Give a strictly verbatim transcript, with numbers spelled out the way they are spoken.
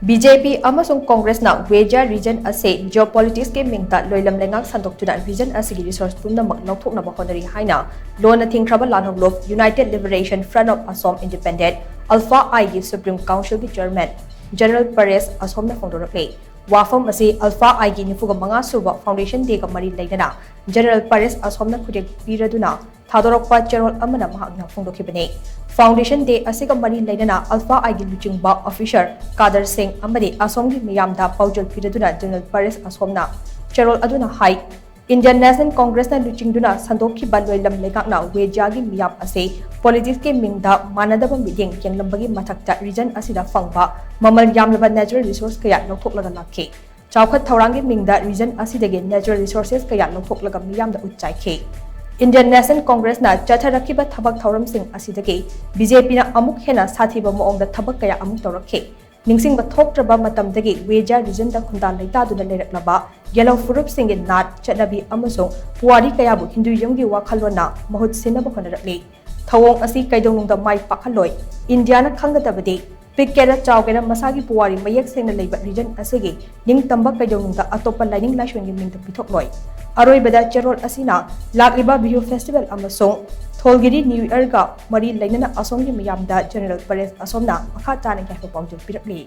B J ꯄꯤ ꯑꯃꯁꯨꯡ ꯀꯣꯡꯒ꯭ꯔꯦꯁꯅ ꯋꯦꯖꯥ region ꯑꯁꯤ ꯖꯤꯑꯣꯄꯣꯂꯤꯇꯤꯛꯁꯀꯤ ꯃꯤꯡꯗ ꯂꯣꯏꯂꯝ ꯂꯩꯉꯥꯛ ꯁꯟꯗꯣꯛꯇꯨꯅ ꯔꯤꯖꯟ ꯑꯁꯤꯒꯤ ꯔꯤꯁꯣꯔꯁ ꯄꯨꯝꯅꯃꯛ ꯂꯧꯊꯣꯛꯅꯕ ꯍꯣꯠꯅꯔꯤ ꯍꯥꯏꯅ ꯂꯣꯟꯅ ꯊꯤꯡꯈ꯭ꯔꯕ ꯂꯥꯜꯍꯧꯂꯨꯞ United Liberation Front of Assam Independent, ULFA-I ꯒꯤ ꯁꯨꯄ꯭ꯔꯤꯝ ꯀꯥꯎꯟꯁꯤꯜꯒꯤ ꯆꯤꯌꯔꯃꯦꯟ ꯖꯦꯅꯔꯦꯜ ꯄꯔꯦꯁ ꯑꯁꯣꯝꯅ ꯐꯣꯡꯗꯣꯔꯛꯂꯤ꯫ ꯋꯥꯐꯝ ꯑꯁꯤ ULFA-I ꯒꯤ ꯅꯤꯐꯨꯒ ꯃꯉꯥ ꯁꯨꯕ ꯐꯥꯎꯟꯗꯦꯁꯟ ꯗꯦꯒ ꯃꯔꯤ ꯂꯩꯅꯅ ꯖꯦꯅꯔꯦꯜ ꯄꯔꯦꯁ ꯑꯁꯣꯝꯅ ꯈꯨꯗꯦꯛ ꯄꯤꯔꯗꯨꯅ ꯊꯥꯗꯣꯔꯛꯄ ꯆꯦꯔꯣꯜ ꯑꯃꯅ ꯃꯍꯥꯛꯅ ꯐꯣꯡꯗꯣꯛꯈꯤꯕꯅꯤ꯫ ꯐꯥꯎꯟꯗꯦꯁꯟ ꯗꯦ ꯑꯁꯤꯒ ꯃꯔꯤ ꯂꯩꯅꯅ ULFA-I ꯒꯤ ꯂꯨꯆꯤꯡꯕ ꯑꯣꯐꯤꯁꯔ ꯀꯥꯗꯔ ꯁꯤꯡ ꯑꯃꯗꯤ ꯑꯁꯣꯝꯒꯤ ꯃꯤꯌꯥꯝꯗ ꯄꯥꯎꯖꯦꯜ ꯄꯤꯔꯗꯨꯅ ꯖꯦꯅꯔꯦꯜ ꯄꯔꯦꯁ ꯑꯁꯣꯝꯅ ꯆꯦꯔꯣꯜ ꯑꯗꯨꯅ ꯍꯥꯏ, ꯏꯟꯗꯤꯌꯟ ꯅꯦꯁꯅꯦꯜ ꯀꯣꯡꯒ꯭ꯔꯦꯁꯅ ꯂꯨꯆꯤꯡꯗꯨꯅ ꯁꯟꯗꯣꯛꯈꯤꯕ ꯂꯣꯏꯂꯝ ꯂꯩꯉꯥꯛꯅ ꯋꯦꯖꯥꯒꯤ ꯃꯤꯌꯥꯝ ꯑꯁꯤ ꯄꯣꯂꯤꯇꯤꯛꯁꯀꯤ ꯃꯤꯡꯗ ꯃꯥꯟꯅꯗꯕ ꯃꯤꯠꯌꯦꯡ ꯌꯦꯡꯂꯝꯕꯒꯤ ꯃꯊꯛꯇ ꯔꯤꯖꯟ ꯑꯁꯤꯗ ꯐꯪꯕ ꯃꯃꯜ ꯌꯥꯝꯂꯕ ꯅꯦꯆꯔꯦꯜ ꯔꯤꯁꯣꯔꯁ ꯀꯌꯥ ꯂꯧꯊꯣꯛꯂꯒ ꯂꯥꯛꯈꯤ꯫ ꯆꯥꯎꯈꯠ ꯊꯧꯔꯥꯡꯒꯤ ꯃꯤꯡꯗ ꯔꯤꯖꯟ ꯑꯁꯤꯗꯒꯤ ꯅꯦꯆꯔꯦꯜ ꯔꯤꯁꯣꯔꯁꯦꯁ ꯀꯌꯥ ꯂꯧꯊꯣꯛꯂꯒ ꯃꯤꯌꯥꯝꯗ ꯎꯠ ꯆꯥꯏꯈꯤ꯫ ꯏꯟꯗꯤꯌꯟ ꯅꯦꯁꯅꯦꯜ ꯀꯣꯡꯒ꯭ꯔꯦꯁꯅ ꯆꯠꯊꯔꯛꯈꯤꯕ ꯊꯕꯛ ꯊꯧꯔꯝꯁꯤꯡ ꯑꯁꯤꯗꯒꯤ ꯕꯤ ꯖꯦ ꯄꯤꯅ ꯑꯃꯨꯛ ꯍꯦꯟꯅ ꯁꯥꯊꯤꯕ ꯃꯑꯣꯡꯗ ꯊꯕꯛ ꯀꯌꯥ ꯑꯃꯨꯛ ꯇꯧꯔꯛꯈꯤ꯫ ꯅꯤꯡꯁꯤꯡꯕ ꯊꯣꯛꯇ꯭ꯔꯕ ꯃꯇꯝꯗꯒꯤ ꯋꯦꯖꯥ ꯔꯤꯖꯟꯗ ꯈꯨꯟꯗꯥ ꯂꯩꯇꯥꯗꯨꯅ ꯂꯩꯔꯛꯂꯕ ꯌꯦꯂꯧ ꯐꯨꯔꯨꯞꯁꯤꯡꯒꯤ ꯅꯥꯠ, ꯆꯠꯅꯕꯤ ꯑꯃꯁꯨꯡ ꯄꯨꯋꯥꯔꯤ ꯀꯌꯥꯕꯨ ꯍꯤꯟꯗꯨꯏꯖꯝꯒꯤ ꯋꯥꯈꯜꯂꯣꯟꯅ ꯃꯍꯨꯠ ꯁꯤꯟꯅꯕ ꯍꯣꯠꯅꯔꯛꯂꯤ꯫ ꯊꯧꯑꯣꯡ ꯑꯁꯤ ꯀꯩꯗꯧꯅꯨꯡꯗ ꯃꯥꯏ ꯄꯥꯛꯍꯜꯂꯣꯏ꯫ ꯏꯟꯗꯤꯌꯥꯅ ꯈꯪꯒꯗꯕꯗꯤ, ꯄꯤꯛꯀꯦꯔꯥ ꯆꯥꯎꯒꯦꯔꯥ ꯃꯁꯥꯒꯤ ꯄꯨꯋꯥꯔꯤ ꯃꯌꯦꯛ ꯁꯦꯡꯅ ꯂꯩꯕ ꯔꯤꯖꯟ ꯑꯁꯤꯒꯤ ꯅꯤꯡꯇꯝꯕ ꯀꯩꯗꯧꯅꯨꯡꯗ ꯑꯇꯣꯞꯄ ꯂꯥꯏꯅꯤꯡ ꯂꯥꯏꯁꯣꯟꯒꯤ ꯃꯤꯡꯗ ꯄꯤꯊꯣꯛꯂꯣꯏ꯫ ꯑꯔꯣꯏꯕꯗ ꯆꯦꯔꯣꯜ ꯑꯁꯤꯅ ꯂꯥꯛꯂꯤꯕ ꯕꯤꯍꯨ ꯐꯦꯁꯇꯤꯚꯦꯜ ꯑꯃꯁꯨꯡ ꯊꯣꯜꯒꯤꯔꯤ ꯅ꯭ꯌꯨ ꯏꯌꯔꯒ ꯃꯔꯤ ꯂꯩꯅꯅ ꯑꯁꯣꯝꯒꯤ ꯃꯤꯌꯥꯝꯗ ꯖꯦꯅꯔꯦꯜ ꯄꯔꯦꯁ ꯑꯁꯣꯝꯅ ꯃꯈꯥ ꯇꯥꯅ ꯌꯥꯏꯐ ꯄꯥꯎꯖꯦꯜ ꯄꯤꯔꯛꯂꯤ꯫